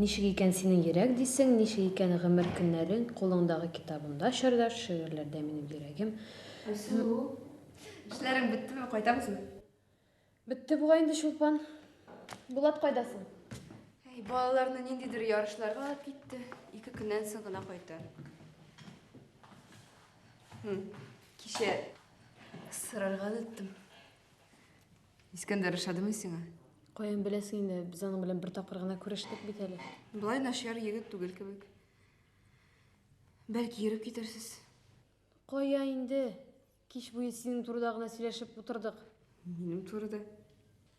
Ничек икән синең йөрәк дисең, ничек икән гомер көннәрең, кулыңдагы китабымда чордаш, шигырьләрдә минем йөрәгем. Айсылу, эшләрең беттеме, кайтабызмы? Бетте бугай инде, Чулпан. Булат кайда соң? Әй, балаларны ниндидер ярышларга алып китте. Ике көннән соң гына кайта. Кичә сорарга оныттым. Искәндәр ошадымы сиңа? Каян беләсең инде, без аның белән бер тапкыр гына күрештек бит әле. Болай начар егет түгел кебек. Бәлки йөреп китерсез. Кая инде? Кич буе синең турыда гына сөйләшеп утырдык. Минем турыда?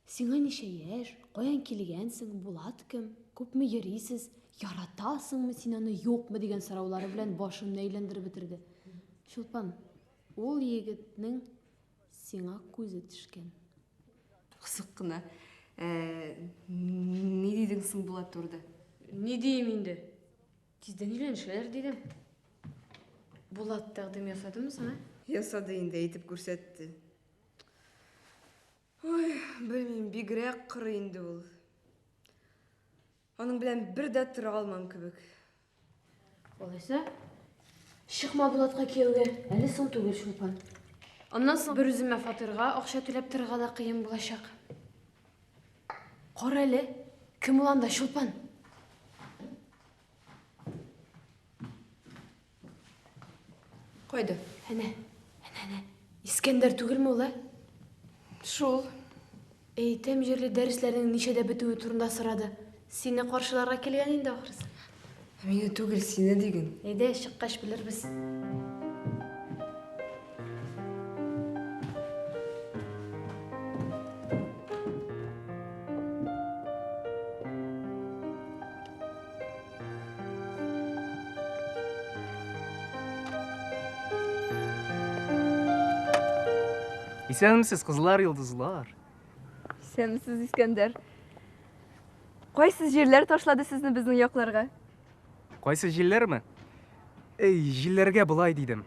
Сиңа ничә яшь, каян килгәнсең, Булат кем, күпме йөрисез, яратасыңмы син аны, юкмы дигән сораулары белән башымны әйләндереп бетерде. Чулпан, ул егетнең Сиңа күзе төшкән. Кысык кына. Ә, ни дидең соң Булат турыда? Ни диим инде? Тиздән өйләнешәләр дидем. Булат тәкъдим ясадымы соң, ә? Ясады инде, әйтеп күрсәтте. Ой, белмим, бигрәк коры инде ул. Аның белән бер дә тора алмам кебек. Алайса, чыкма Булатка кияүгә. Әле соң түгел, Чулпан. Аннан соң бер үземә фатирга акча түләп торырга да кыен булачак. Кара әле, кем ул анда, Чулпан? Кайда? Әнә, әнә, әнә. Искәндәр түгелме ул, ә? Шул. Әйтәм җирле дәресләрнең ничәдә бетүе турында сорады. Сине каршыларга килгән инде, ахрысы. Мине түгел, сине диген. Әйдә, чыккач белербез. Исәнмесез, кызлар, йолдызлар. Исәнмесез, Искәндәр. Кайсы җирләр ташлады сезне безнең якларга? Кайсы җилләрме? Эй, җилләргә болай дидем.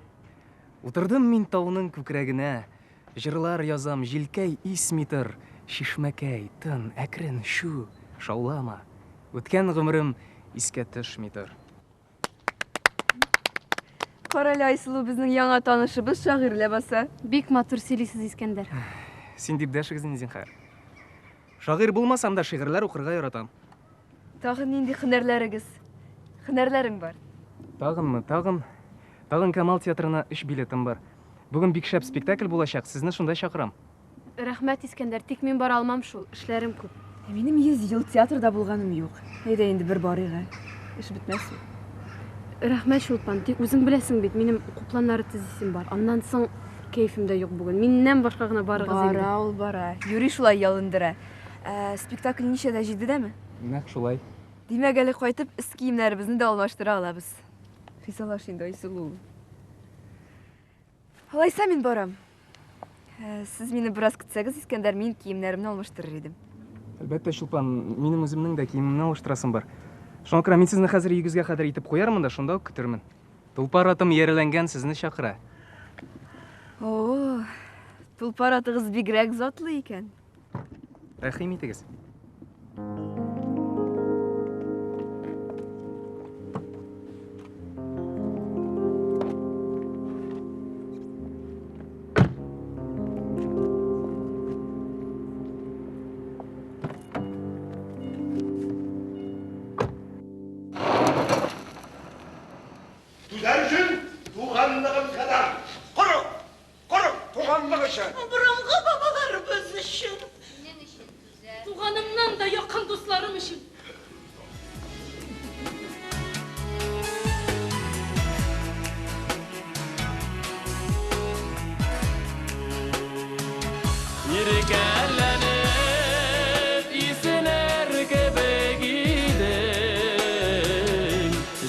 Утырдым мин тауның күкрәгенә, җырлар язам, җилкәй исми тор, чишмәкәй, тын, әкрен, чү, шаулама. Үткән гомерем искә төшми тор. Карале, Айсылу, безнең яңа танышыбыз шагыйрь ләбаса. Бик матур сөйлисез, Искәндәр. Син дип дәшегез инде, зинһар. Шагыйрь булмасам да, шигырьләр укырга яратам. Тагын нинди һөнәрләрегез, һөнәрләрең бар? Тагынмы, тагын. Тагын Камал театрына өч билетым бар. Бүген бик шәп спектакль булачак, сезне шунда чакырам. Рәхмәт, Искәндәр, тик мин бара алмам шул, эшләрем күп. Ә минем 100 ел театрда булганым юк. Әйдә инде бер барыйк, ә. Эш бетмәс ул. Рәхмәт, Чулпан, тик үзең беләсең бит, минем уку планнары төзисем бар. Аннан соң кәефем дә юк бүген. Миннән башка гына барыгыз инде. Бара ул, бара. Юри шулай ялындыра. Ә спектакль ничәдә, җидедәме? Нәкъ шулай. Димәк, әле кайтып, өс киемнәребезне дә алмаштыра алабыз. Ризалаш инде, Айсылу. Алайса мин барам. Э, сез мине бераз көтсәгез, Искәндәр, мин киемнәремне алмаштырыр идем. Әлбәттә, Чулпан, минем үземнең дә киемемне алыштырасым бар. Шуңа күрә мин сезне хәзер өегезгә кадәр илтеп куярмын да, шунда ук көтермен. Тулпар атым ярәләнгән, сезне чакыра. О, тулпар атыгыз бигрәк затлы икән. Рәхим итегез. Түзәр өчен туганлыгым кадәр. Коры! Коры! Туганлык өчен! Борынгы бабаларыбыз өчен! Синең өчен түзәр. Туганымнан да якын дусларым өчен! Иркәләнеп исенер кебек идең,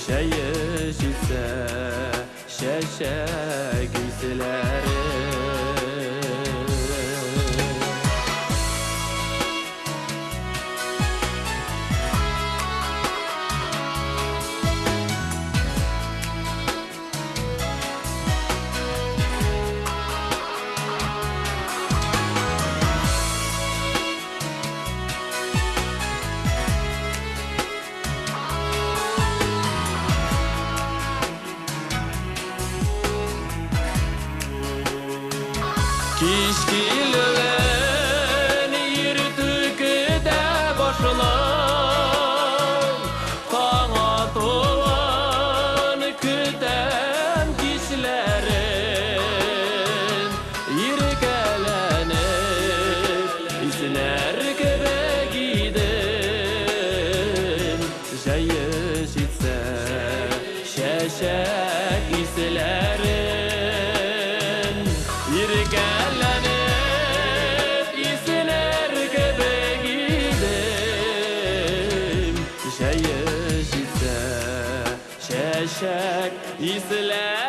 Җәе җитсә, Чәчәк исләре. Кич килүен иртү көтә башлый. Таң атуын көтәм кичләрен. Иркәләнеп иснәр кебек идем. Җәе җитсә, чәчәк исләрен. Иркәләнеп иснәр кебек идем. Җәе җитсә, чәчәк исләрен.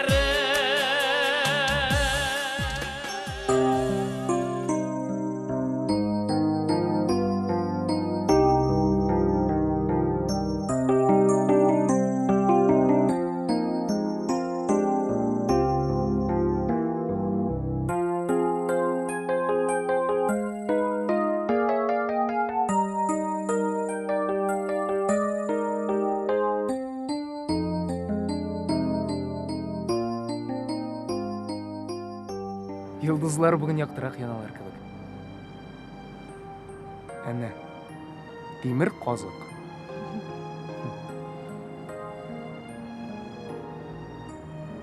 Йолдызлар бүген яктырак яналар кебек. Әнә, тимер казык.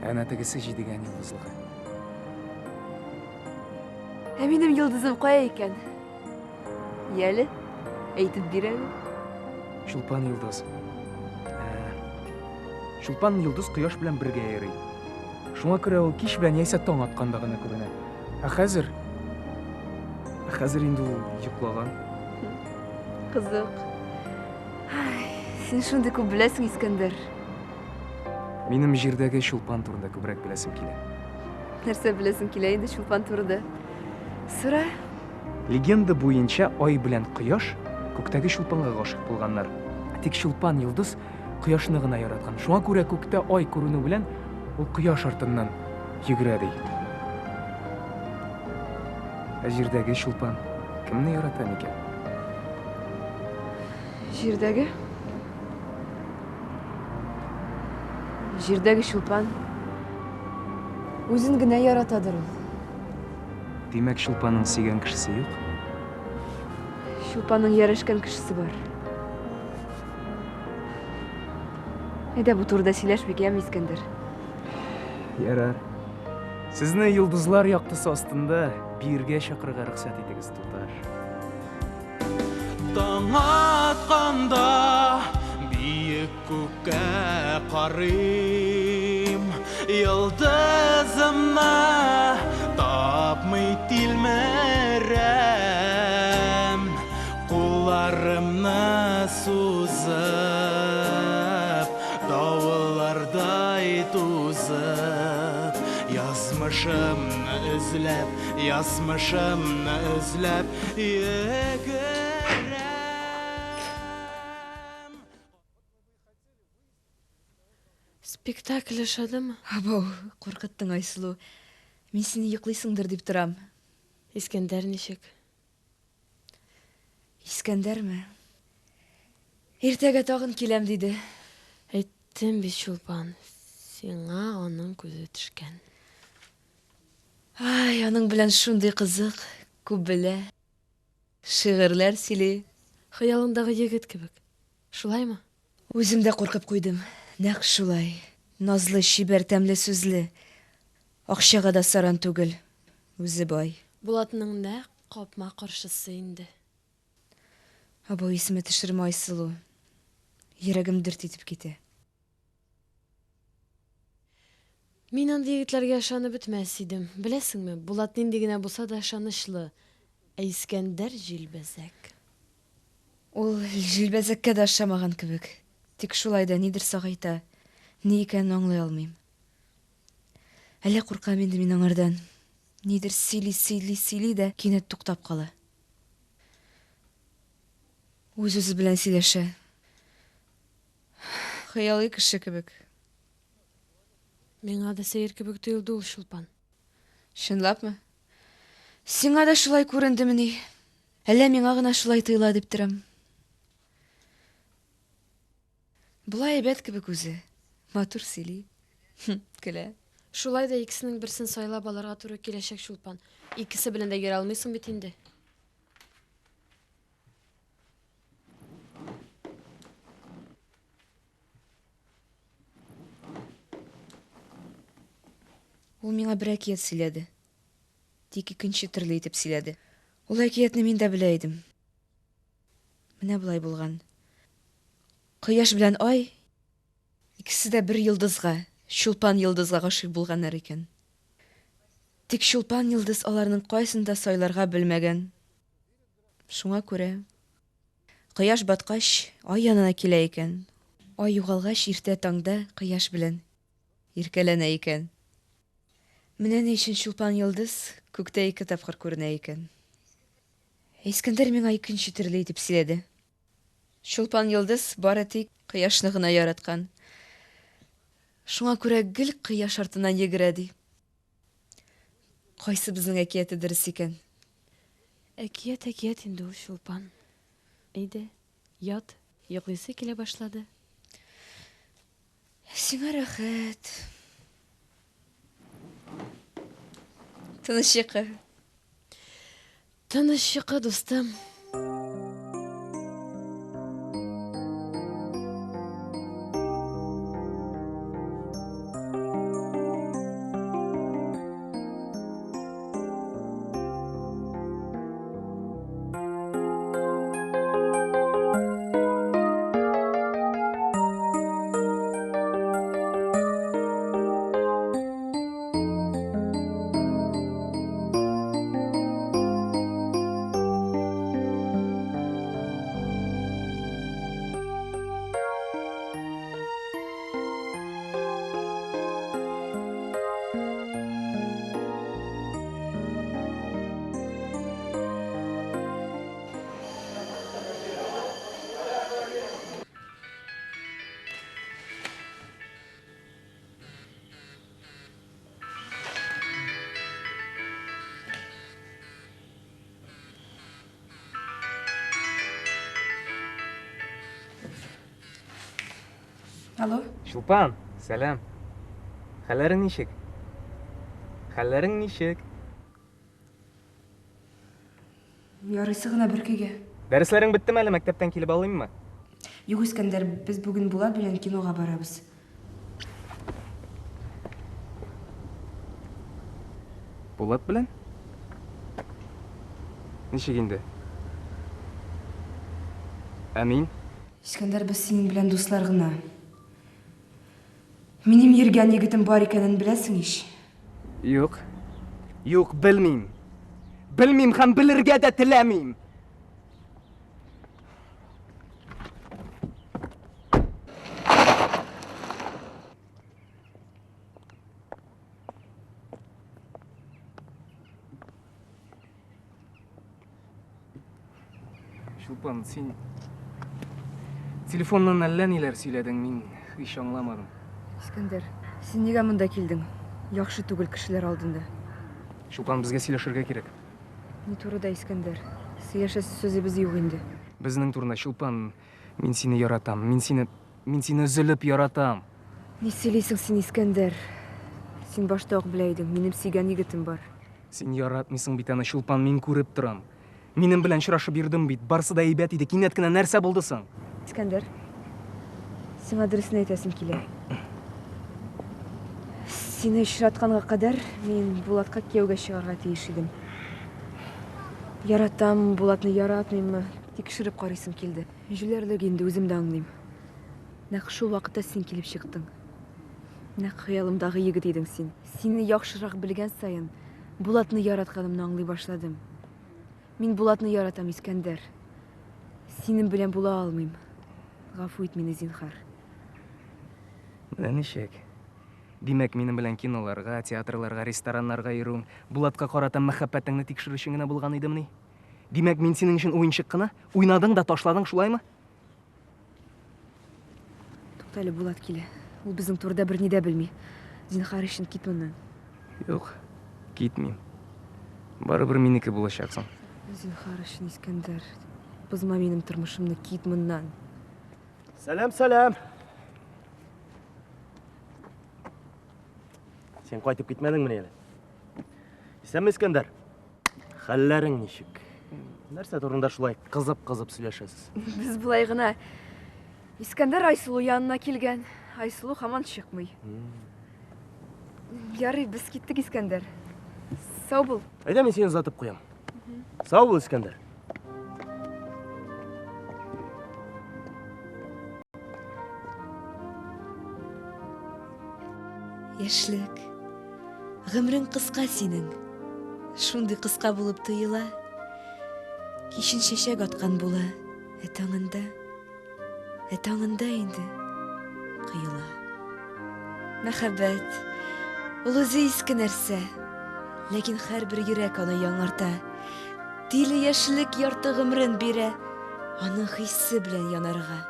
Әнә тегесе Җидегән йолдызлыгы. Ә минем йолдызым кая икән? Яле, әйтеп бир әле. Чулпан йолдыз. Чулпан йолдыз кояш белән бергә йөри. Шуңа күрә ул кич белән яисә таң атканда гына күренә. Ә хәзер Ә хәзер инде ул йоклаган. Кызык. Ай, син шундый күп беләсең, Искәндәр. Минем җирдәге Чулпан турында күбрәк беләсем килә. Нәрсә беләсең килә инде Чулпан турында? Сора. Легенда буенча Ай белән Кояш күктәге Чулпанга гашыйк булганнар. Тик Чулпан йолдыз Кояшны гына яраткан. Шуңа күрә күктә Ай күренү белән ул Кояш артыннан йөгерә ди. Ә җирдәге Чулпан кемне ярата микән? Җирдәге? Җирдәге Чулпан үзен генә яратадыр ул. Димәк, Чулпанның сөйгән кешесе юк? Чулпанның ярәшкән кешесе бар. Әйдә, бу турыда сөйләшмик, яме, Искәндәр? Ярар. Сезне йолдызлар яктысы астында биергә чакырырга рөхсәт итегез, туташ. Таң атканда биек күккә карыйм, йолдызымны тапмый тилмерәм, кулларымны сузып, давыллардай тузып, язмышымны эзләп, язмышымны эзләп йөгерәм. Спектакль ошадымы? Абау, куркыттың, Айсылу. Мин сине йоклыйсыңдыр дип торам. Искәндәр ничек? Искәндәрме? Иртәгә тагын киләм, диде. Әйттем бит, Чулпан, сиңа аның күзе төшкән. Ай, аның белән шундый кызык, күп белә. Шигырьләр сөйли. Хыялыңдагы егет кебек. Шулаймы? Үзем дә куркып куйдым. Нәкъ шулай. Назлы, чибәр, тәмле сүзле. Акчага да саран түгел. Үзе бай. Булатның нәкъ капма-каршысы инде. Абау, исемә төшермә, Айсылу. Йөрәгем дерт итеп китә. Мин андый егетләргә ышанып бетмәс идем. Беләсеңме, Булат нинди генә булса да ышанычлы. Ә Искәндәр җилбәзәк. Ул җилбәзәккә дә ошамаган кебек. Тик шулай да нидер сагайта. Ни икәнен аңлый алмыйм. Әллә куркам инде мин аңардан. Нидер сөйли, сөйли, сөйли дә кинәт туктап кала. Үз-үзе белән сөйләшә. Хыялый кеше кебек. Миңа да сәер кебек тоелды ул, Чулпан. Чынлапмы? Сиңа да шулай күрендемени? Әллә миңа гына шулай тоела дип торам. Болай әйбәт кебек үзе. Матур сөйли. Көлә. Шулай да икесенең берсен сайлап алырга туры киләчәк, Чулпан. Икесе белән дә йөри алмыйсың бит инде. Ул миңа бер әкият сөйләде. Тик икенче төрле итеп сөйләде. Ул әкиятне мин дә белә идем. Менә болай булган. Кояш белән ай икесе дә бер йолдызга, Чулпан йолдызга гашыйк булганнар икән. Тик Чулпан йолдыз аларның кайсын да сайларга белмәгән. Шуңа күрә Кояш баткач, ай янына килә икән. Ай югалгач, иртә таңда кояш белән иркәләнә икән. Менә ни өчен Чулпан йолдыз күктә ике тапкыр күренә икән. Искәндәр миңа икенче төрле итеп сөйләде. Чулпан йолдыз бары тик кояшны гына яраткан. Шуңа күрә гел кояш артыннан йөгерә, ди. Кайсыбызның әкияте дөрес икән? Әкият әкият инде ул, Чулпан. Әйдә, ят, йоклыйсы килә башлады. Сиңа рәхәт. Тыныч йокы. Тыныч йокы, дустым. Алло? Чулпан, сәлам. Хәлләрең ничек? Хәлләрең ничек? Ярыйсы гына бер көйгә. Дәресләрең беттеме әле, мәктәптән килеп алыйммы? Юк, Искәндәр, без бүген Булат белән кинога барабыз. Булат белән? Ничек инде? Ә мин? Искәндәр, без синең белән дуслар гына. Минем йөргән егетем бар икәнен беләсең ич. Юк. Юк, белмим. Белмим һәм белергә дә теләмим. Чулпан, син телефоннан әллә ниләр сөйләдең, мин һич аңламадым. Искәндәр, син нигә монда килдең? Яхшы түгел кешеләр алдында. Чулпан, безгә сөйләшергә кирәк. Ни турыда, Искәндәр? Сөйләшәсе сүзебез юк инде. Безнең турында, Чулпан, мин сине яратам. Мин сине, мин сине өзелеп яратам. Ни сөйлисең син, Искәндәр? Син башта ук белә идең, минем сөйгән егетем бар. Син яратмыйсың бит аны, Чулпан, мин күреп торам. Минем белән очрашып йөрдең бит, барысы да әйбәт иде. Кинәт кенә нәрсә булды соң? Искәндәр, сиңа дөресен әйтәсем килә. Сине очратканга кадәр мин Булатка кияүгә чыгарга тиеш идем. Яратам, Булатны яратмыйммы, тикшереп карыйсым килде. Җүләрлек инде, үзем дә аңлыйм. Нәкъ шул вакытта син килеп чыктың. Нәкъ хыялымдагы егет идең син. Сине яхшырак белгән саен, Булатны яратканымны аңлый башладым. Мин Булатны яратам, Искәндәр. Синең белән була алмыйм. Гафу ит мине, зинһар. Менә ничек. Димәк, минем белән киноларга, театрларга, рестораннарга йөрүең Булатка карата мәхәббәтеңне тикшерү өчен генә булган идемени? Димәк, мин синең өчен уенчык кына? Уйнадың да ташладың, шулаймы? Тукта әле, Булат килә. Ул безнең турыда берни дә белми. Зинһар өчен кит моннан. Юк, китмим. Барыбер минеке булачаксың. Зинһар өчен, Искәндәр. Бозма минем тормышымны, кит моннан. Сәлам, сәлам. Син кайтып китмәдеңмени әле? Исәнме, Искәндәр? Хәлләрең ничек? Нәрсә турында шулай кызып-кызып сөйләшәсез? Без болай гына. Искәндәр Айсылу янына килгән. Айсылу һаман чыкмый. Ярый, без киттек, Искәндәр. Сау бул. Әйдә, мин сине озатып куям. Сау бул, Искәндәр. Яшьлек. Гомерең кыска синең. Шундый кыска булып тоела. Кичен чәчәк аткан була, ә таңында, ә таңында инде коела. Мәхәббәт, ул үзе иске нәрсә, ләкин һәрбер йөрәк аны яңарта. Тиле яшьлек ярты гомерен бирә, аның хисе белән янарга.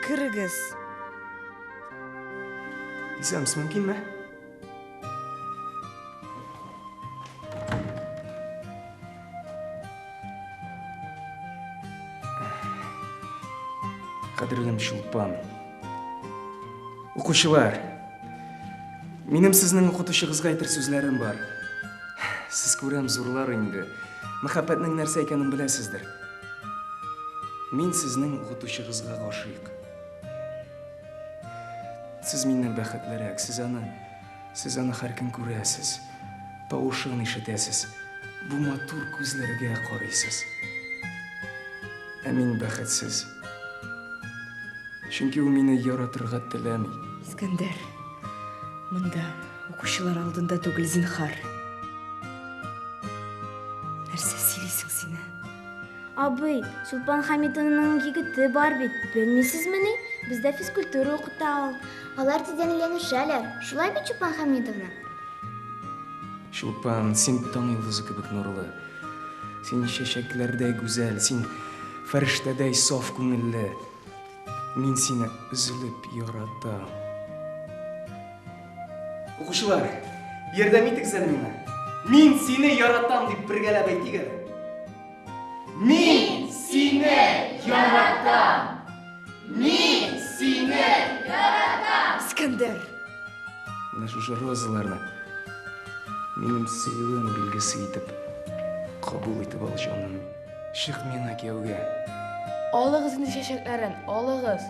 Керегез. Исәнмесез, мөмкинме? Кадерлем Чулпан. Укучылар, минем сезнең укытучыгызга әйтер сүзләрем бар. Сез күрәм зурлар инде. Мәхәббәтнең нәрсә икәнен беләсездер. Мин сезнең укытучыгызга гашыйк. Сез миннән бәхетлерәк, сез аны Сез аны һәр көн күрәсез, тавышын ишетәсез, бу матур күзләргә карыйсыз. Ә мин бәхетсез. Чөнки ул мине яратырга теләми. Искәндәр, монда укучылар алдында түгел, зинхар. Нәрсә сөйлисең син, ә? Абый, Чулпан Хәмитованың егете бар бит, белмисезмени? Бездә физкультура укыта ул. Алар тиздән өйләнешәләр. Шулай бит, Чулпан Хәмитовна? Чулпан, син таң йолдызы кебек нурлы. Син чәчәкләрдәй гүзәл, син фәрештәдәй саф күңелле. Мин сине өзелеп яратам. Укучылар, ярдәм итегез әле миңа. Мин сине яратам дип бергәләп әйтик әле. Мин сине яратам! Мин сине яратам! Искәндәр! Менә шушы розаларны минем сөюем билгесе итеп кабул итеп ал, җаным. Чык миңа кияүгә. Алыгыз инде чәчәкләрен, алыгыз.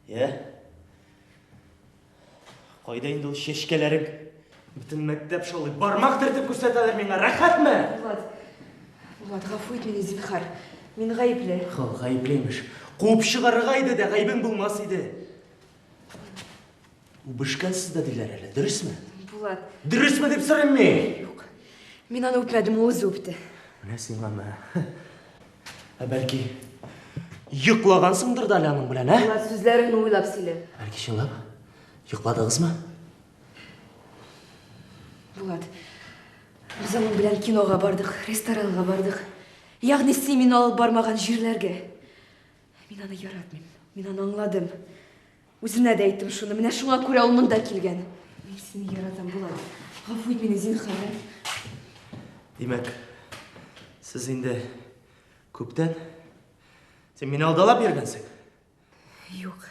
Йә. Кайда инде ул чәчкәләрең? Бөтен мәктәп шаулый. Бармак төртеп күрсәтәләр миңа. Рәхәтме? Булат, Булат, гафу ит мине, зинхар. Мин гаепле. Хыл, гаепле имеш. Куып чыгарырга иде дә, гаебең булмас иде. Үбешкәнсез дә диләр әле, дөресме? Булат. Дөресме дип сорыйм мин? Юк. Мин аны үпмәдем, ул үзе үпте. Менә сиңа мә. Ә бәлки йоклагансыңдыр да әле аның белән, ә? Булат, сүзләреңне уйлап сөйлә. Бәлки чынлап йокладыгызмы? Булат, без аның белән кинога бардык, ресторанга бардык. Ягъни син мине алып бармаган җирләргә. Мин аны яратмыйм. Мин аны аңладым. Үзенә дә әйттем шуны. Менә шуңа күрә ул монда килгән. Мин сине яратам, Булат. Гафу ит мине, зинхар. Димәк, сез инде күптән син мине алдалап йөргәнсең? Юк.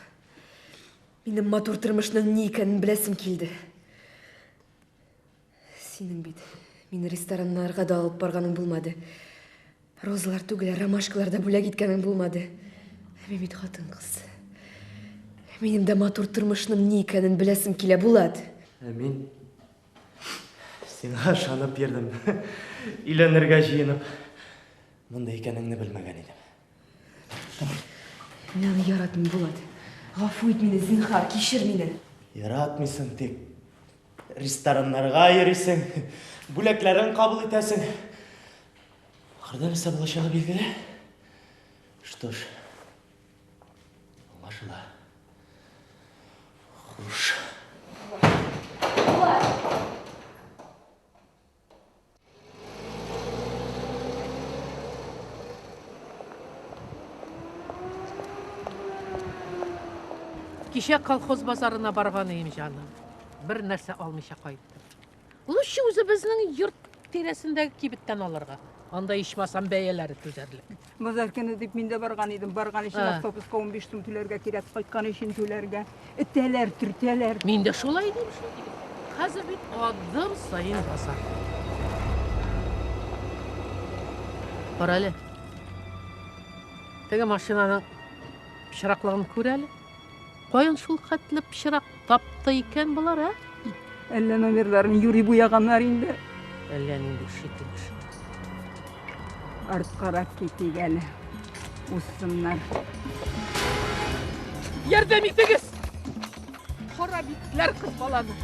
Минем матур тормышның ни икәнен беләсем килде. Синең бит мине рестораннарга да алып барганың булмады. Розалар түгел, ромашкалар да бүләк иткәнең булмады. Мин бит хатын-кыз. Минем дә матур тормышның ни икәнен беләсем килә, Булат. Ә мин сиңа ышанып йөрдем. Өйләнергә җыенып. Мондый икәнеңне белмәгән идем. Мин аны яратмыйм, Булат. Гафу ит мине, зинхар, кичер мине. Яратмыйсың, тик рестораннарга йөрисең, бүләкләрен кабул итәсең. Ахырда нәрсә булачагы билгеле. Что ж, аңлашыла. Хуш. Кичә колхоз базарына барган идем, җаным. Бер нәрсә алмыйча кайттым. Лучше үзебезнең йорт тирәсендәге кибеттән алырга. Анда ичмасам бәяләре түзәрлек. Базар көне дип мин дә барган идем. Барган өчен автобуска 15 сум түләргә кирәк, кайткан өчен түләргә. Этәләр, төртәләр. Мин дә шулай дим шул. Хәзер бит адым саен базар. Кара әле. Теге машинаның пычраклыгын күр әле. Каян шул хәтле пычрак тапты икән болар, ә? Әллә номерларын юри буяганнар инде. Әллә нинди шикле кеше. Арткарак китик әле. Узсыннар. Ярдәм итегез! Харап иттеләр кыз баланы.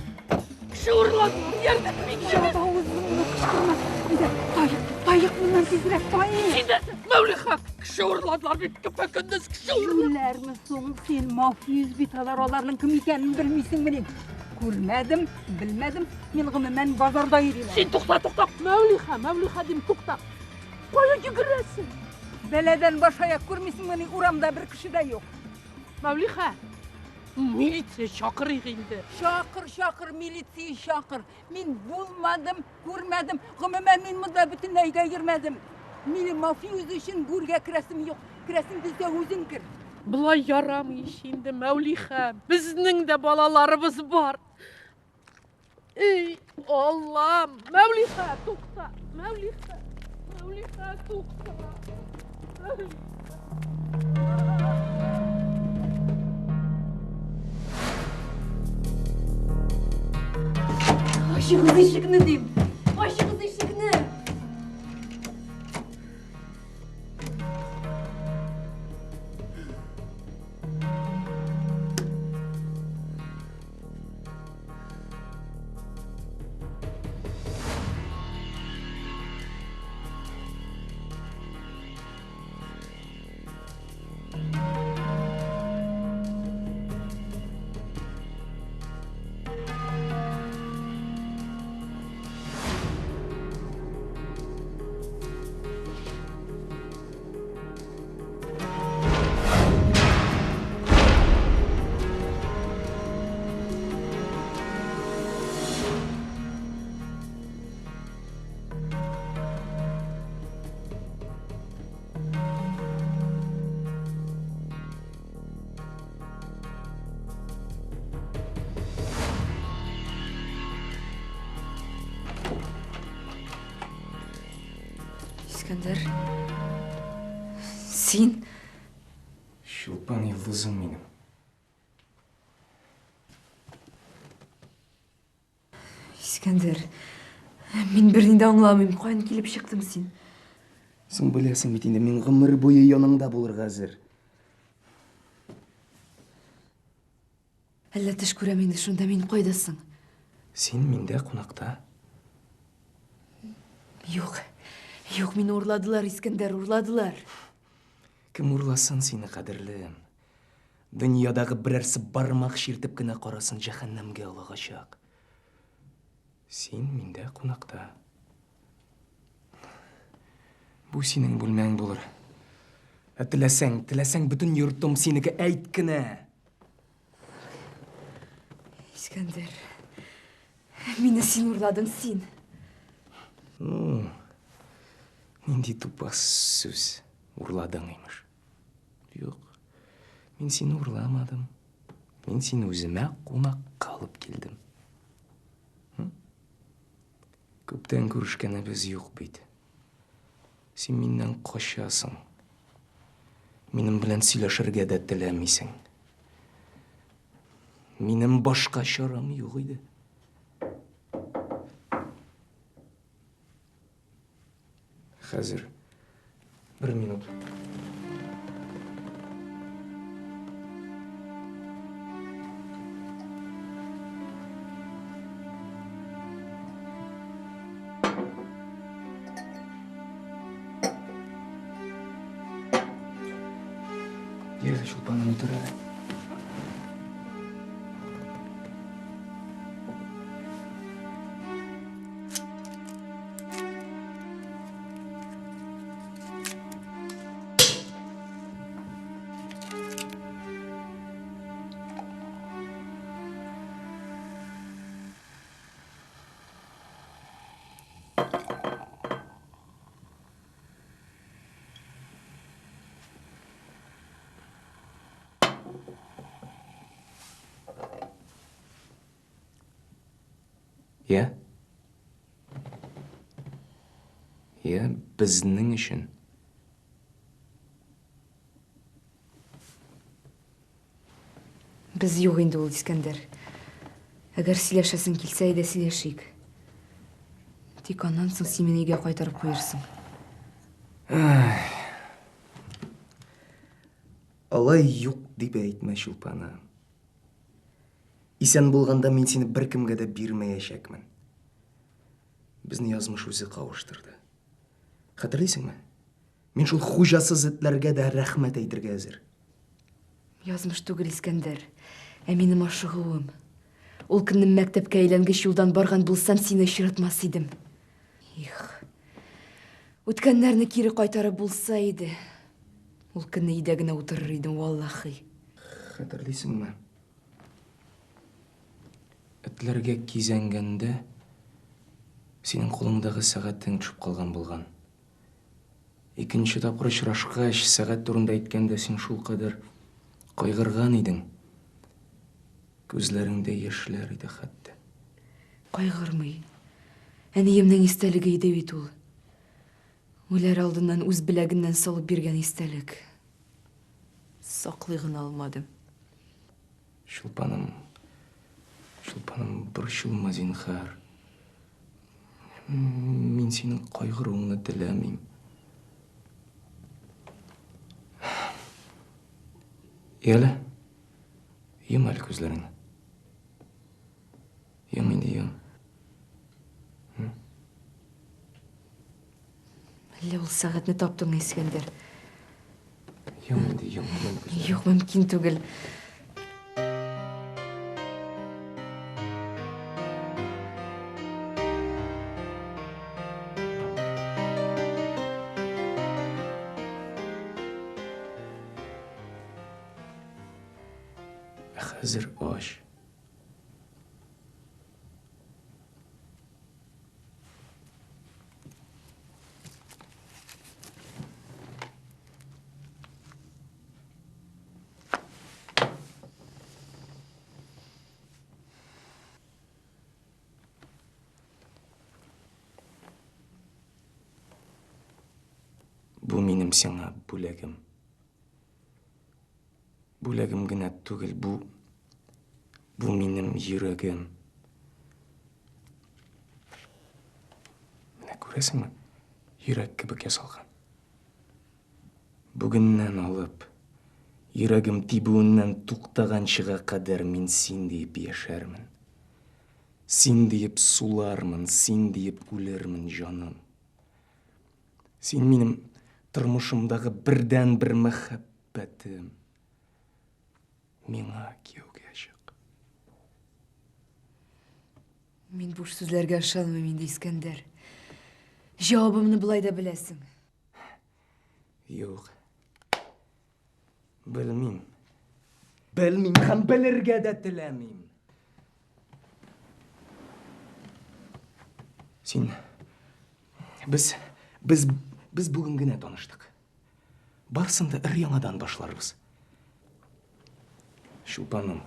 Кеше урладылар, ярдәм итегез! Жаба авызыңны кычкырма. Әйдә, таек, таек моннан тизрәк, таек. Син дә, Мәүлиха, кеше урладылар бит, көпә-көндез кеше урладылар. Юләрме соң син, мафиоз бит алар, аларның кем икәнен белмисеңмени? Күрмәдем, белмәдем, мин гомумән базарда йөрим. Син тукта, тукта, Мәүлиха, Мәүлиха дим, тукта. Кая йөгерәсең? Бәладән баш аяк күрмисеңмени, урамда бер кеше дә юк. Мәүлиха, милиция чакырыйк инде. Чакыр, чакыр, милиция чакыр. Мин булмадым, күрмәдем. Гомумән, мин монда бөтенләйгә йөрмәдем. Минем мафиоз өчен гүргә керәсем юк. Керәсең килсә, үзең кер. Болай ярамый ич инде, Мәүлиха. Безнең дә балаларыбыз бар. Эй, Аллам! Мәүлиха, тукта! Мәүлиха! Мәүлиха, тукта! Мәүлиха! Ачыгыз ишекне дим! Ачыгыз ишекне! Искәндәр, син? Чулпан йолдызым минем. Искәндәр, мин берни дә аңламыйм. Каян килеп чыктың син? Соң беләсең бит инде, мин гомер буе яныңда булырга әзер. Әллә төш күрәм инде шунда, мин кайда соң? Син миндә кунакта. Юк, юк, мине урладылар, Искәндәр, урладылар. Кем урласын сине, кадерлем? Дөньядагы берәрсе бармак чиртеп кенә карасын, җәһәннәмгә олагачак. Син миндә кунакта. Бу синең бүлмәң булыр. Ә теләсәң, теләсәң бөтен йортым синеке, әйт кенә. Искәндәр, мине син урладың, син. Ну, нинди тупас сүз, урладың, имеш. Юк, мин сине урламадым. Мин сине үземә кунакка алып килдем. Күптән күрешкәнебез юк бит. Син миннән качасың. Минем белән сөйләшергә дә теләмисең. Минем башка чарам юк иде. Хәзер бер минут. Йә, Чулпаным, утыр әле. Я? Я безнең өчен. Без юк инде ул, Искәндәр. Әгәр сөйләшәсең килсә, әйдә сөйләшик. Тик аннан соң син мине өйгә кайтарып куерсың. Алай юк дип әйтмә, Чулпаным. Исән булганда мин сине беркемгә дә бирмәячәкмен. Безне язмыш үзе кавыштырды. Хәтерлисеңме? Мин шул хуҗасыз этләргә дә рәхмәт әйтергә әзер. Язмыш түгел, Искәндәр, ә минем ашыгуым. Ул көнне мәктәпкә әйләнгеч юлдан барган булсам, сине очратмас идем. Их. Үткәннәрне кире кайтарып булса иде. Ул көнне өйдә генә утырыр идем, валлахи. Хәтерлисеңме? Этләргә кизәнгәндә синең кулыңдагы сәгатең төшеп калган булган. Икенче тапкыр очрашкач, сәгать турында әйткәндә син шулкадәр кайгырган идең. Күзләреңдә яшьләр иде хәтта. Кайгырмый. Әниемнең истәлеге иде бит ул. Үләр алдыннан үз беләгеннән салып биргән истәлек. Саклый гына алмадым. Чулпаным, Чулпаным, борчылма, зинһар. Мин синең кайгыруыңны теләмим. Яле, йом әле күзләреңне. Йом инде, йом. Әллә ул сәгатьне таптыңмы, Искәндәр? Йом инде, йом, йом күзләреңне. Юк, мөмкин түгел. Ә хәзер ач. Бу минем сиңа бүләгем. Бүләгем генә түгел, бу бу минем йөрәгем. Менә күрәсеңме? Йөрәк кебек ясалган. Бүгеннән алып, йөрәгем тибүеннән туктаганчыга кадәр мин син диеп яшәрмен. Син диеп сулармын, син диеп үлермен, җаным. Син минем тормышымдагы бердәнбер мәхәббәтем. Миңа кияүгә чык. Мин буш сүзләргә ышанмыйм инде, Искәндәр. Җавабымны болай да беләсең. Юк. Белмим. Белмим һәм белергә дә теләмим. Син без без без бүген генә таныштык. Барсын да өр-яңадан башларбыз. Чулпаным,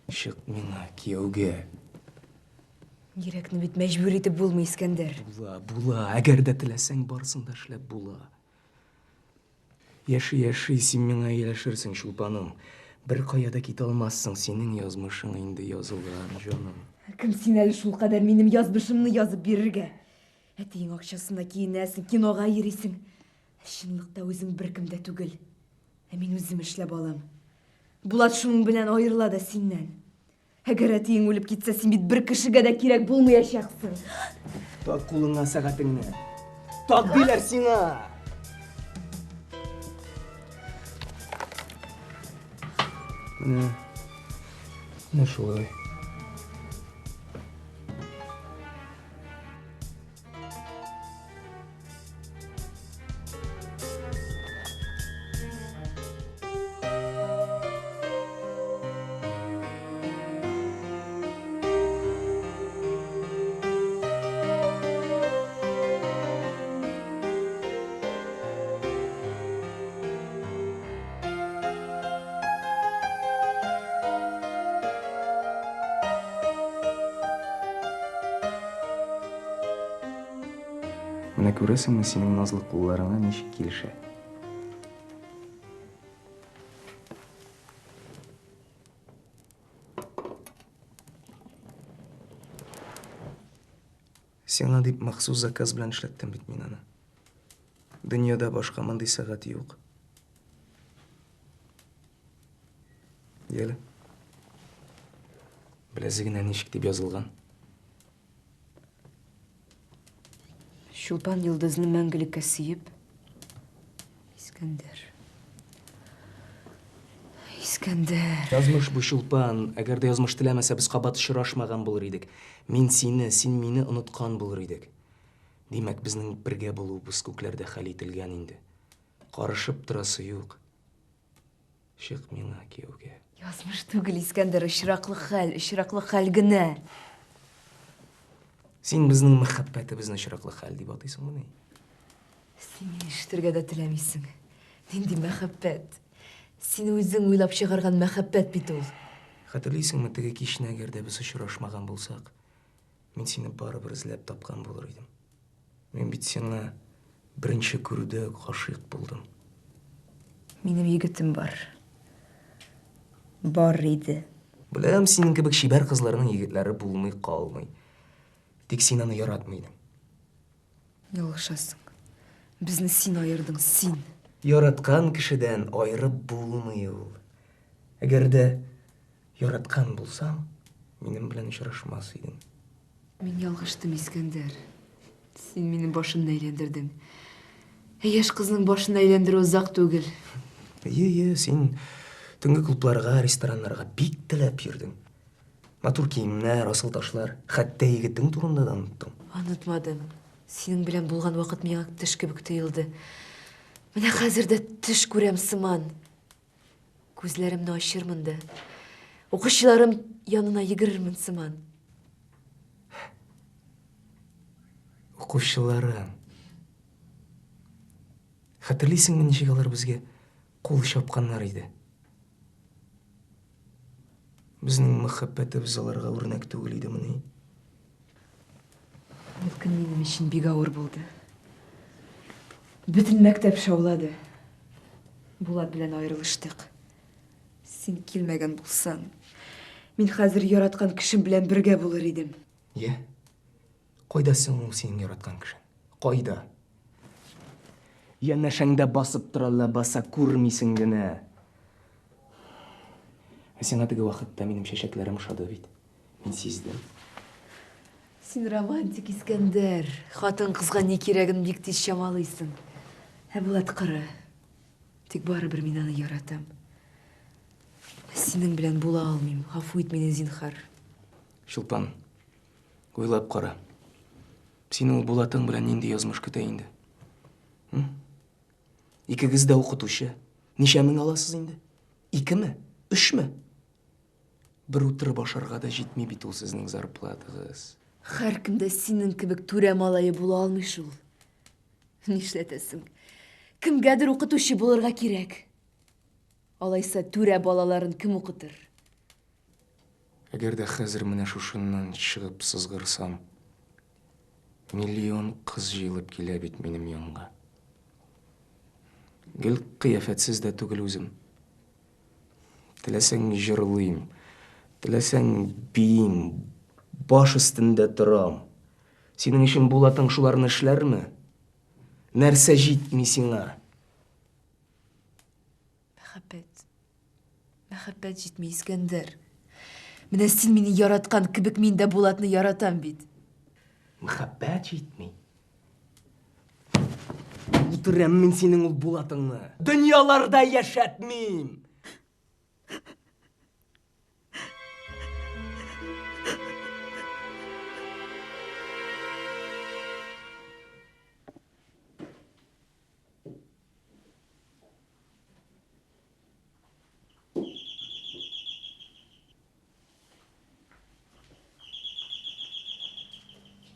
чык миңа кияүгә. Йөрәкне бит мәҗбүр итеп булмый, Искәндәр. Була, була. Әгәр дә теләсәң, барысын да эшләп була. Яши-яши син миңа ияләшерсең, Чулпаным. Беркая да китә алмассың, синең язмышың инде язылган, җаным. Кем син әле шулкадәр минем язмышымны язып бирергә? Әтиең акчасына киенәсең, кинога йөрисең. Ә чынлыкта үзең беркем дә түгел. Ә мин үзем эшләп алам. Булат шуның белән аерыла да синнән. Әгәр әтиең үлеп китсә, син бит бер кешегә дә кирәк булмаячаксың. Так кулыңа сәгатеңне. Так диләр сиңа! Менә, менә шулай. Менә күрәсеңме, синең назлы кулларыңа ничек килешә. Сиңа дип махсус заказ белән эшләттем бит мин аны. Дөньяда башка мондый сәгать юк. Яле. Беләзегенә ничек дип язылган? Чулпан йолдызны мәңгелеккә сөеп, Искәндәр. Искәндәр. Язмыш бу, Чулпан. Әгәр дә язмыш теләмәсә, без кабат очрашмаган булыр идек. Мин сине, син мине оныткан булыр идек. Димәк, безнең бергә булуыбыз күкләрдә хәл ителгән инде. Карышып торасы юк. Чык миңа кияүгә. Язмыш түгел, Искәндәр, очраклы хәл, очраклы хәл генә. Син безнең мәхәббәтебезне очраклы хәл дип атыйсыңмыни? Син мине ишетергә дә теләмисең. Нинди мәхәббәт? Син үзең уйлап чыгарган мәхәббәт бит ул. Хәтерлисеңме, теге кичне, әгәр дә без очрашмаган булсак, мин сине барыбер эзләп тапкан булыр идем. Мин бит сиңа беренче күрүдә үк гашыйк булдым. Минем егетем бар. Бар иде. Беләм, синең кебек чибәр кызларның егетләре булмый калмый. Тик син аны яратмый идең. Ялгышасың. Безне син аердың, син. Яраткан кешедән аерып булмый ул. Әгәр дә яраткан булсаң, минем белән очрашмас идең. Мин ялгыштым, Искәндәр. Син минем башымны әйләндердең. Ә яшь кызның башын әйләндерү озак түгел. Әйе, әйе, син төнге клубларга, рестораннарга бик теләп йөрдең. Матур киемнәр, асыл ташлар, хәтта егетең турында да оныттың. Онытмадым. Синең белән булган вакыт миңа төш кебек тоелды. Менә хәзер дә төш күрәм сыман. Күзләремне ачырмын да, укучыларым янына йөгерермен сыман. Укучыларың. Хәтерлисеңме, ничек алар безгә кул чапканнар иде? Безнең мәхәббәтебез аларга үрнәк түгел идемени? Ул көн минем өчен бик авыр булды. Бөтен мәктәп шаулады. Булат белән аерылыштык. Син килмәгән булсаң, мин хәзер яраткан кешем белән бергә булыр идем. Йә, кайда соң ул синең яраткан кешең? Кайда? Янәшәңдә басып тора ләбаса, күрмисең генә. Ә сиңа теге вакытта минем чәчәкләрем ошады бит. Мин сиздем. Син романтик, Искәндәр. Хатын-кызга ни кирәген бик тиз чамалыйсың. Ә Булат коры. Тик барыбер мин аны яратам. Синең белән була алмыйм. Гафу ит мине, зинһар. Чулпан, уйлап кара. Сине ул Булатың белән нинди язмыш көтә инде? Икегез дә укытучы. Ничә мең аласыз инде? Икеме? Өчме? Бер утырып ашарга да җитми бит ул сезнең зарплатагыз. Һәркем дә синең кебек түрә малае була алмый шул. Нишләтәсең? Кемгәдер укытучы булырга кирәк. Алайса түрә балаларын кем укытыр? Әгәр дә хәзер менә шушыннан чыгып сызгырсам, миллион кыз җыелып килә бит минем янга. Гел кыяфәтсез дә түгел үзем. Теләсәң җырлыйм, теләсәң биим, баш өстендә торам. Синең өчен Булатың шуларны эшләрме? Нәрсә җитми сиңа? Мәхәббәт. Мәхәббәт җитми, Искәндәр. Менә син мине яраткан кебек мин дә Булатны яратам бит. Мәхәббәт җитми. Үтерәм мин синең ул Булатыңны. Дөньяларда яшәтмим.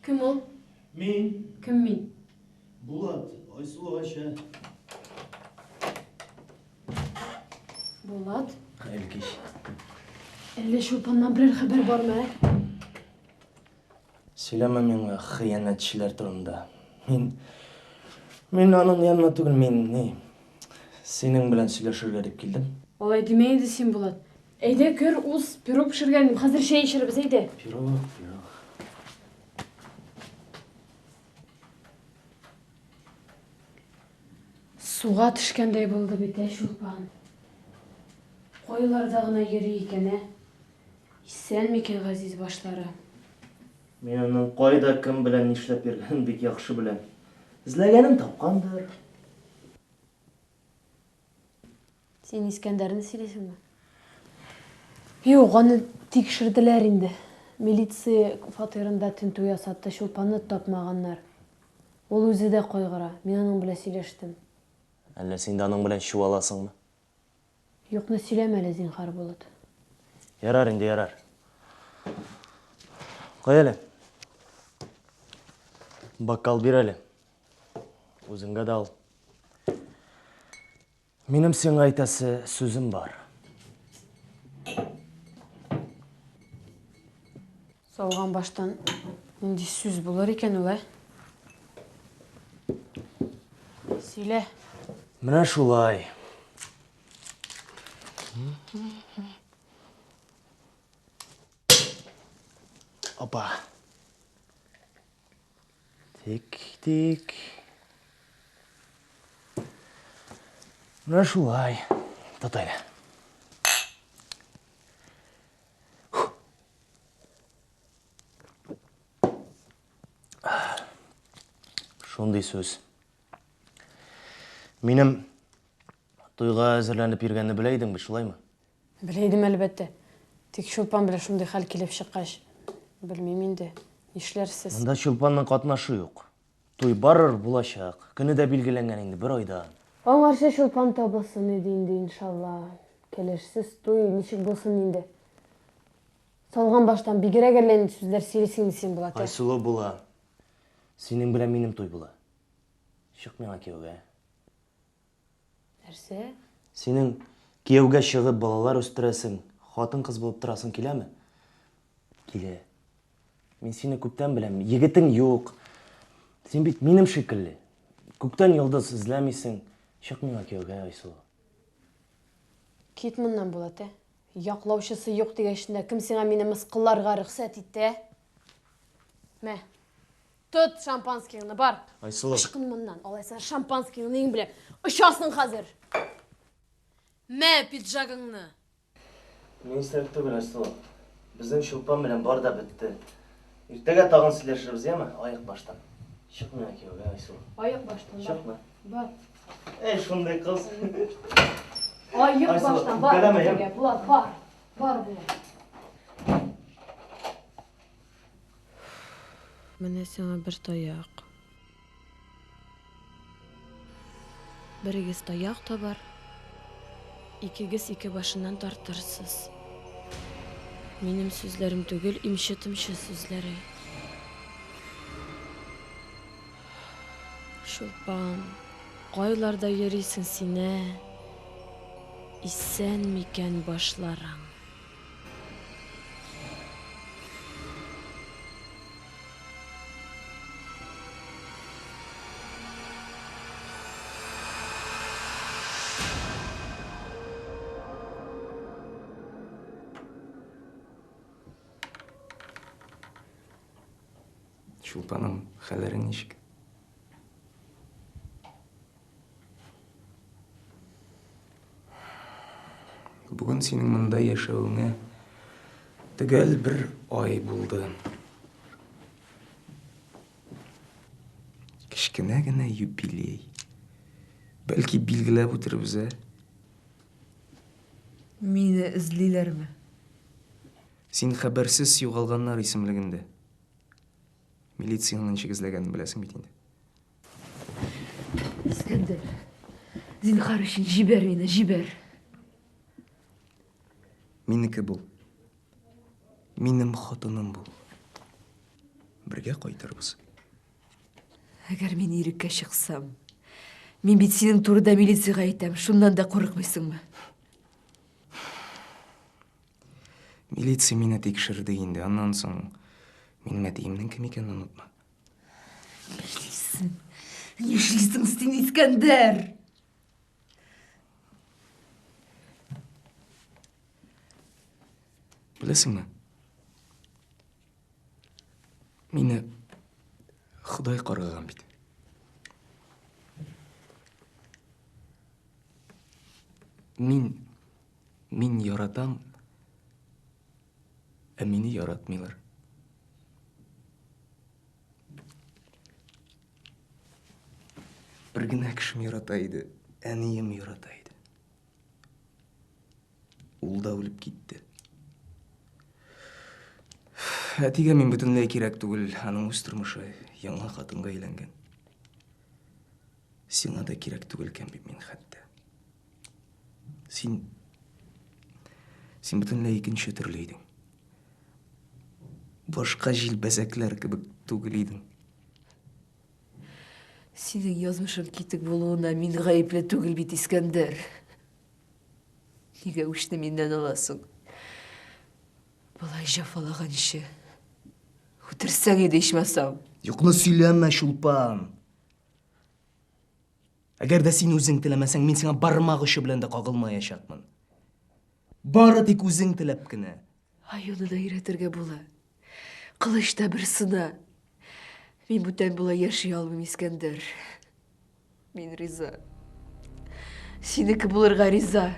Кем ул? Мин. Кем мин? Булат, Айсылу Айша. Булат? Хәерле кич. Әллә Чулпаннан берәр хәбәр бармы, ә? Сөйләмә миңа хыянәтчеләр турында. Мин мин аның янына түгел, мин ни синең белән сөйләшергә дип килдем. Алай димә инде син, Булат. Әйдә, кер, уз, пирог пешергән идем, хәзер чәй эчәрбез, әйдә. Пирог, пирог. Суга төшкәндәй булды бит, ә, Чулпан. Кайларда гына йөри икән, ә? Исән микән газиз башлары? Мин аның кайда, кем белән нишләп йөргәнен бик яхшы беләм. Эзләгәнен тапкандыр. Син Искәндәрне сөйлисеңме? Юк, аны тикшерделәр инде. Милиция фатирында тентү ясатты, Чулпанны тапмаганнар. Ул үзе дә кайгыра. Мин аның белән сөйләштем. Әллә син дә аның белән чуаласыңмы? Юкны сөйләмә әле, зинһар, Булат. Ярар инде, ярар. Кая әле? Бокал бир әле. Үзеңгә дә ал. Минем сиңа әйтәсе сүзем бар. Салган баштан нинди сүз булыр икән ул, ә? Сөйлә. Менә шулай. Опа. Тик, тик. Менә шулай. Тот әле. Шундый сүз. Минем туйга әзерләнеп йөргәнне белә идең бит, шулаймы? Белә идем, әлбәттә. Тик Чулпан белән шундый хәл килеп чыккач, белмим инде, нишләрсез. Монда Чулпанның катнашы юк. Туй барыр, булачак. Көне дә билгеләнгән инде, бер айдан. Аңарчы Чулпан табылсын иде инде, иншалла. Кәләшсез туй ничек булсын инде. Салган баштан бигрәк әллә нинди сүзләр сөйлисең инде син, Булат, ә. Айсылу була. Синең белән минем туй була. Чык миңа кияүгә. Нәрсә? Синең кияүгә чыгып балалар үстерәсең, хатын-кыз булып торасың киләме? Килә. Мин сине күптән беләм. Егетең юк. Син бит минем шикелле. Күктән йолдыз эзләмисең. Чык миңа кияүгә, Айсылу. Кит моннан, Булат, ә? Яклаучысы юк дигәч тә, кем сиңа мине мыскылларга рөхсәт итте, ә? Мә. Тот шампанскийыңны, бар. Айсылу. Ычкын моннан, алайса шампанскийыңны иң белән очасың хәзер. Мә пиджагыңны. Мин исерек түгел, Айсылу. Безнең Чулпан белән бар да бетте. Иртәгә тагын сөйләшербез, яме? Аек баштан. Чык миңа кияүгә, Айсылу. Аек баштан, бар. Чыкма. Бар. Эй, шундый кыз. Аек Айсылу, баштан, бар. үпкәләмә, яме? Иртәгә, Булат, бар. Бар, Булат. Менә сиңа бер таяк. Берегез таяк табар, икегез ике башыннан тартырсыз. Минем сүзләрем түгел, имче-томчы сүзләре. Чулпан, кайларда йөрисең син, ә? Исән микән башларың? Чулпаным, хәлләрең ничек? Бүген синең монда яшәвеңә төгәл бер ай булды. Кечкенә генә юбилей. Бәлки билгеләп үтербез, ә? Мине эзлиләрме? Син хәбәрсез югалганнар исемлегендә. Милициянең ничек эзләгәнен беләсең бит инде. Искәндәр, зинһар өчен җибәр мине, җибәр. Минеке бул. Минем хатыным бул. Бергә кайтырбыз. Әгәр мин иреккә чыксам, мин бит синең турыда милициягә әйтәм, шуннан да курыкмыйсыңмы? Милиция мине тикшерде инде, аннан соң минем әтиемнең кем икәнен онытма. Нишлисең? Нишлисең син, Искәндәр? Беләсеңме? Мине Ходай каргаган бит. Мин мин яратам, ә мине яратмыйлар. Бер генә кешем ярата иде, әнием ярата иде. Ул да үлеп китте. Әтигә мин бөтенләй кирәк түгел, аның үз тормышы яңа хатынга әйләнгән. Сиңа да кирәк түгел икән бит мин хәтта. Син син бөтенләй икенче төрле идең. Башка җилбәзәкләр кебек түгел идең. Синең язмышың китек булуына мин гаепле түгел бит, Искәндәр. Нигә үчне миннән аласың? Болай җәфалаганчы, үтерсәң иде ичмасам. Юкны сөйләмә, Чулпан. Әгәр дә син үзең теләмәсәң, мин сиңа бармак очы белән дә кагылмаячакмын. Бары тик үзең теләп кенә. Аюны да өйрәтергә була. Кылыч та бер сына. Мин бүтән болай яши алмыйм, Искәндәр. Мин риза. Синеке булырга риза.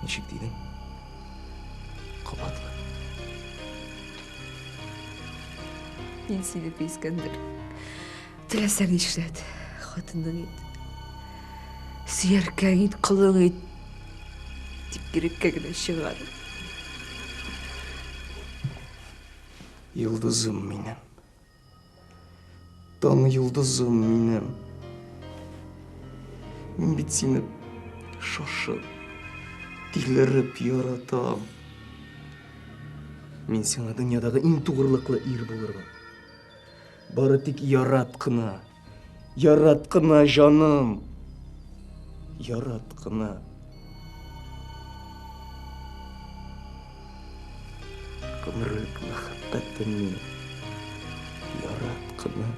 Ничек дидең? Кабатла. Мин синеке, Искәндәр. Теләсәң нишләт, хатының ит. Сөяркәң ит, колың ит. Тик иреккә генә чыгар. Йолдызым минем. Таң йолдызым минем. Мин бит сине шашып, тилереп яратам. Мин сиңа дөньядагы иң тугрылыклы ир булырмын. Бары тик ярат кына. Ярат кына, җаным. Ярат кына. Гомерлек мәхәббәтем минем. Ярат кына.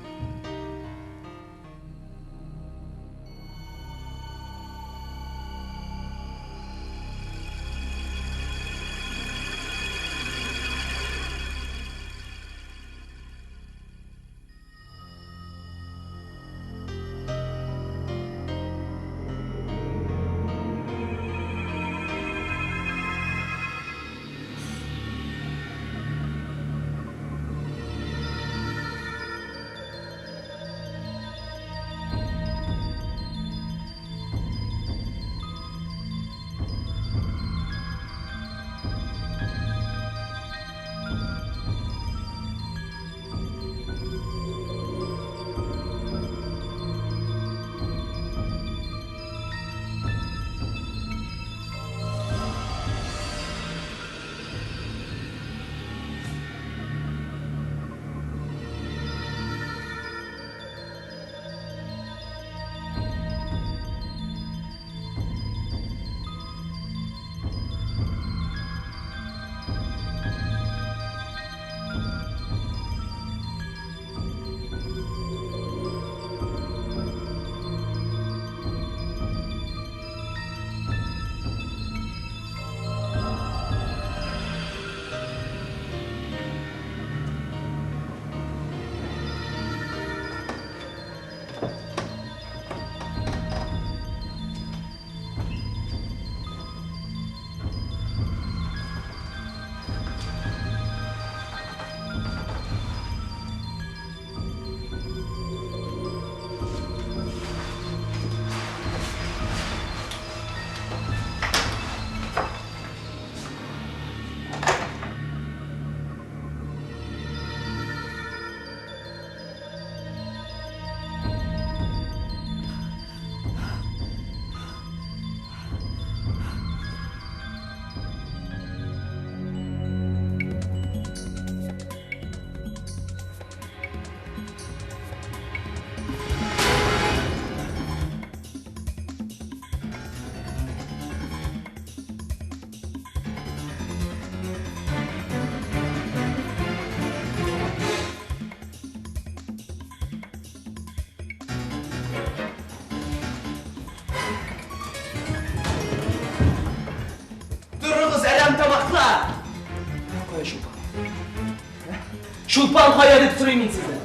Чулпан кая дип сорыйм мин сездән.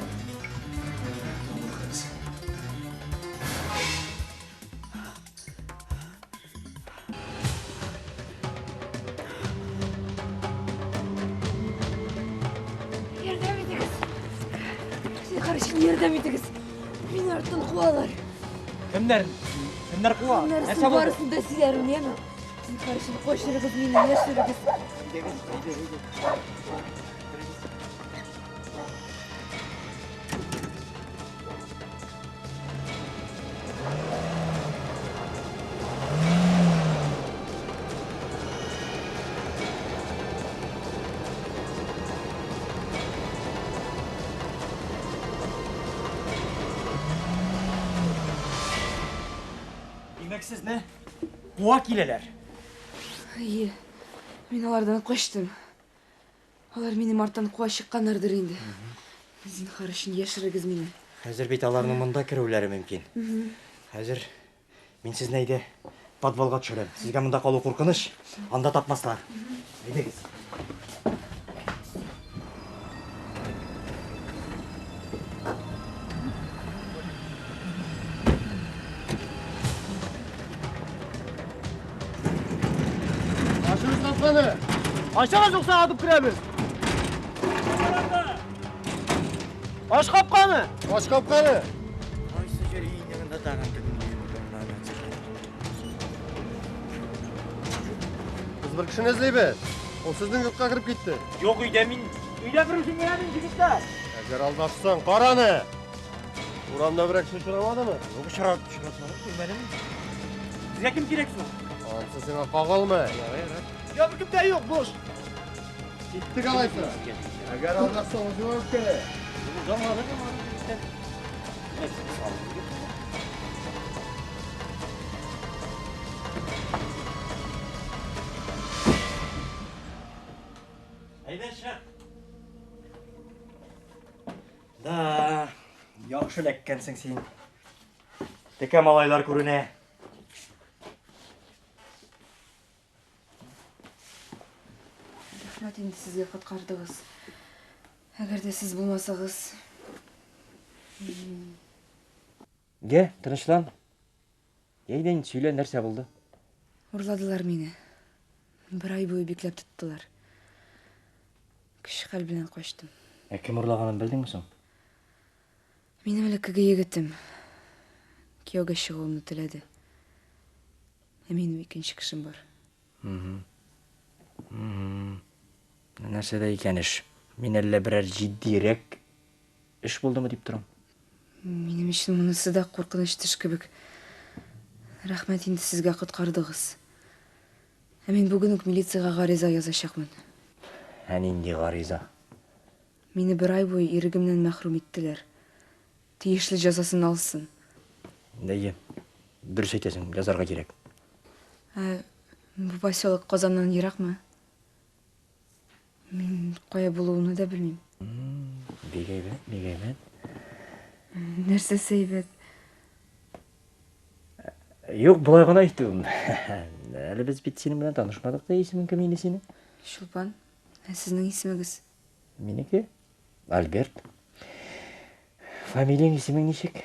Ярдәм итегез! Зинһар өчен ярдәм итегез! Мине арттан куалар. Кемнәр? Кемнәр куа? Нәрсә булды? Барысын да сөйләрмен, яме? Зинһар өчен качырыгыз мине, яшерегез. Әйдәгез, әйдә, әйдә. Димәк, сезне куа киләләр. Әйе, мин алардан качтым. Алар минем арттан куа чыкканнардыр инде. Зинһар өчен яшерегез мине. Хәзер бит аларның монда керүләре мөмкин. Хәзер мин сезне әйдә подвалга төшерәм. Сезгә монда калу куркыныч, анда тапмаслар. Әйдәгез. Ачыгыз капканы! Ачыгыз, юкса атып керәбез. Ач капканы! Ач капканы! Кайсы җир янында тагын Без бер кешене эзлибез. Ул сезнең йортка кереп китте. Юк, өйдә мин. Өйдә бер үзем генә мин, егетләр. Әгәр алдашсаң, кара аны! Урамда берәр кеше очрамадымы? Юк, очрап, очратмадым, күрмәдем. Сезгә кем кирәк соң? Анысы сиңа кагылмый. Ярар, ярар. Я беркем дә юк, буш. Киттек алайса. Әгәр алдашсаң, үзеңә үпкәлә. Аңладым, аңладым, егетләр. Әйдә, чык. Да, яхшы эләккәнсең син. Текә малайлар күренә. Рәхмәт инде сезгә коткардыгыз. Әгәр дә сез булмасагыз. Гә, тынычлан. Әйдә инде сөйлә, нәрсә булды? Урладылар мине. Бер ай буе бикләп тоттылар. Көч-хәл белән качтым. Ә кем урлаганын белдеңме соң? Минем элеккеге егетем кияүгә чыгуымны теләде. Ә минем икенче кешем бар. Нәрсәдә икән эш? Мин әллә берәр җитдирәк эш булдымы дип торам. Минем өчен монысы да куркыныч төш кебек. Рәхмәт инде сезгә коткардыгыз. Ә мин бүген үк милициягә гариза язачакмын. Ә нинди гариза? Мине бер ай буе ирегемнән мәхрүм иттеләр. Тиешле җәзасын алсын. Әйе, дөрес әйтәсең, язарга кирәк. Ә бу поселок Казаннан еракмы? Мин кая булуымны да белмим. Бик әйбәт, бик әйбәт. Нәрсәсе әйбәт? Юк, болай гына әйтүем. Әле без бит синең белән танышмадык та, исемең кем инде синең? Чулпан. Ә сезнең исемегез? Минеке? Альберт. Фамилияң, исемең ничек?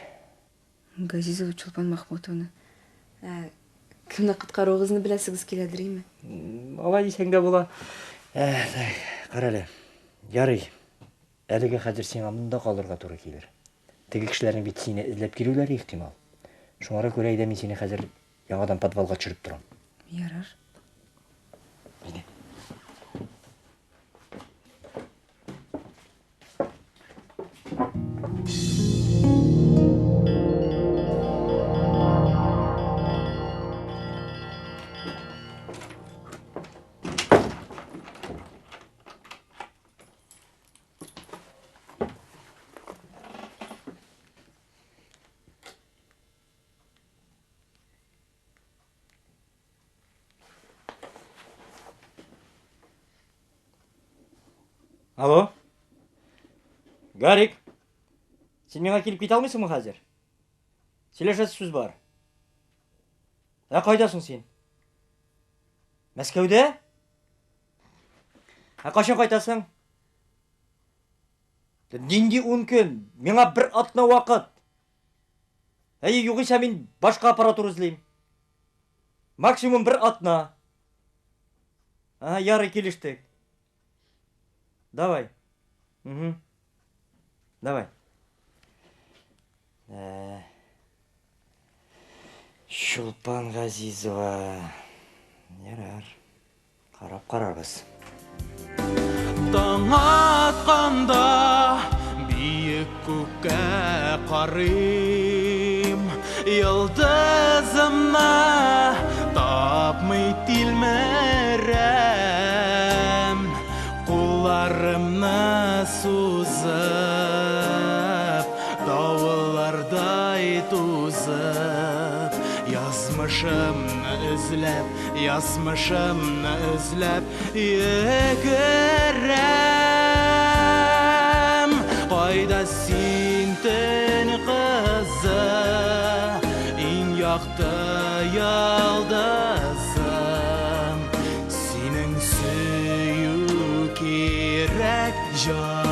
Газизова Чулпан Махмутовна. Ә кемне коткаруыгызны беләсегез киләдер, име? Алай дисәң дә була. Ә, так, карале. Ярый. Әлегә хәзер сиңа монда калырга туры килер. Теге кешеләрнең бит сине эзләп килүләре ихтимал. Шуңара күрә әйдә мин сине хәзер яңадан подвалга төшереп торам. Ярар. Әйдә. Алло? Гарик, син миңа килеп китә алмыйсыңмы хәзер? Сөйләшәсе сүз бар. Ә кайда соң син? Мәскәүдә? Ә кайчан кайтасың? Нинди ун көн? Миңа бер атна вакыт. Әйе, югыйсә мин башка аппаратура эзлим. Максимум бер атна. Ага, ярый, килештек. Давай. Угу. Давай. Ә... Чулпан Газизова. Ярар. Карап карарбыз. Таң атканда биек күккә карыйм, йолдызымны тапмый тилмерәм, кулларымны сузып, давыллардай тузып, язмышымны эзләп, язмышымны эзләп йөгерәм. Кайда син, төн кызы, иң якты йолдызым? Синең сөю кирәк җаным.